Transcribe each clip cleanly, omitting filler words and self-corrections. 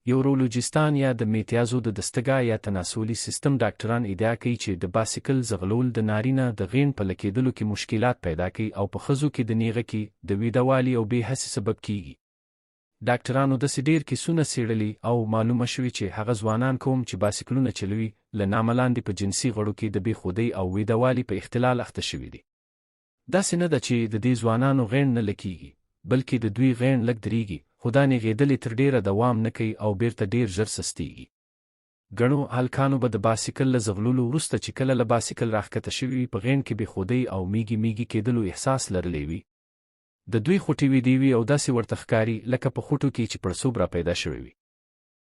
یورولوجیستان یا د میتیازو د دستګاه یا تناسلي سیستم ډاکټران ادعا کوي چې د باسیکل ځغلول د نارینه د غیڼ په لکېدلو کې مشکلات پیدا کوي او په ښځو کې د نیغکې د ویده والي او بې حسې سبب کیږي. ډاکټرانو داسې ډېر کیسونه څېړلي او معلومه شوې چې هغه ځوانان کوم چې باسیکلونه چلوي له نامه لاندې په جنسي غړو کې د بې خودۍ او ویده والي په اختلال اخته شوي دي. داسې نه ده چې د دې ځوانانو غیڼ نه لکیږي، بلکې د دوی غیڼ لږ دریږي، خو دا نیغېدل یې تر ډېره دوام نه کوي او بېرته ډېر ژر سستیږي. ګڼو هلکانو به د باسیکل له ځغلولو وروسته چې کله له باسیکل راښکته شوي وي په غیڼ کې بې خودۍ او میږي میږي کېدلو احساس لرلی وي. د دوی خوټې ویدې وي او داسې ورته ښکاري لکه په خوټو کې چې پړسوب راپیدا شوی وي.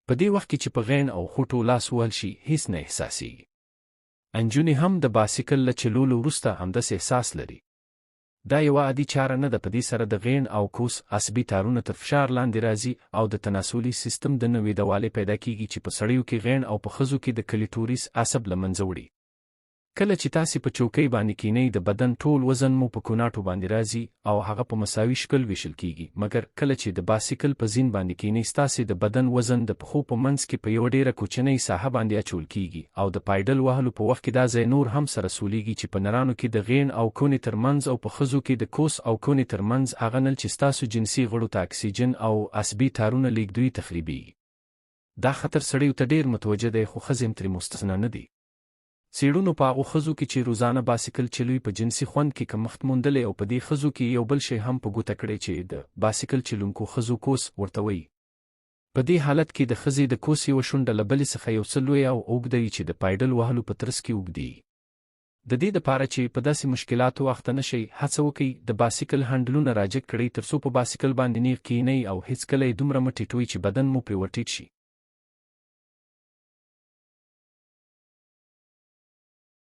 په دې وخت کې چې په غیڼ او خوټو لاس ووهل شي هیڅ نه احساسیږي. انجونې هم د باسیکل له چلولو وروسته همداسې احساس لري. دا یوه عادي چاره نه ده په دې سره د غیڼ او کوس عصبي تارونه تر فشار لاندې راځي او د تناسلي سیستم د نه ویدوالی پیدا کیږي چې په سړیو کې غیڼ او په ښځو کې د کلیټوریس عصب له منځه وړي. کله چې تاسې په چوکۍ باندې کینئ د بدن ټول وزن مو په کوناټو باندې راځي او هغه په مساوي شکل ویشل کیږي مګر کله چې د باسیکل په زین باندې کینئ ستاسې د بدن وزن د پښو په منځ کې په یوه ډیره کوچنۍ ساحه باندې اچول کیږي او د پایډل وهلو په وخت کې دا ځای نور هم سره سولیږي چې په نرانو کې د غیڼ او کونې تر منځ او په ښځو کې د کوس او کونې تر منځ هغه نل چې ستاسو جنسي غړو ته اکسیجن او عصبي تارونه لیږدوي تخریبیږي. دا خطر سړیو ته ډیر متوجه دی خو ښځې هم ترې مستثنا نه دي. څېړونو په هغو ښځو کې چې روزانه باسیکل چلوي په جنسي خوند کې کمښت موندلی او په دې ښځو کې یې یو بل شی هم په ګوته کړی چې د، باسیکل چلونکو ښځو کوس، ورته وایي. په دې حالت کې د ښځې د کوس یوه شونډه له بلې څخه یو څه لویه او اوږده وي چې د پایډل وهلو په ترڅ کې اوږدېږي. د دې لپاره چې په داسې مشکلاتو اخته نه شئ، هڅه وکړئ د باسیکل هنډلونه راجګ کړئ ترڅو په باسیکل باندې نېغ کېنئ او هېڅکله یې دومره مه ټیټوئ چې بدن مو پرې ورټیټ شي.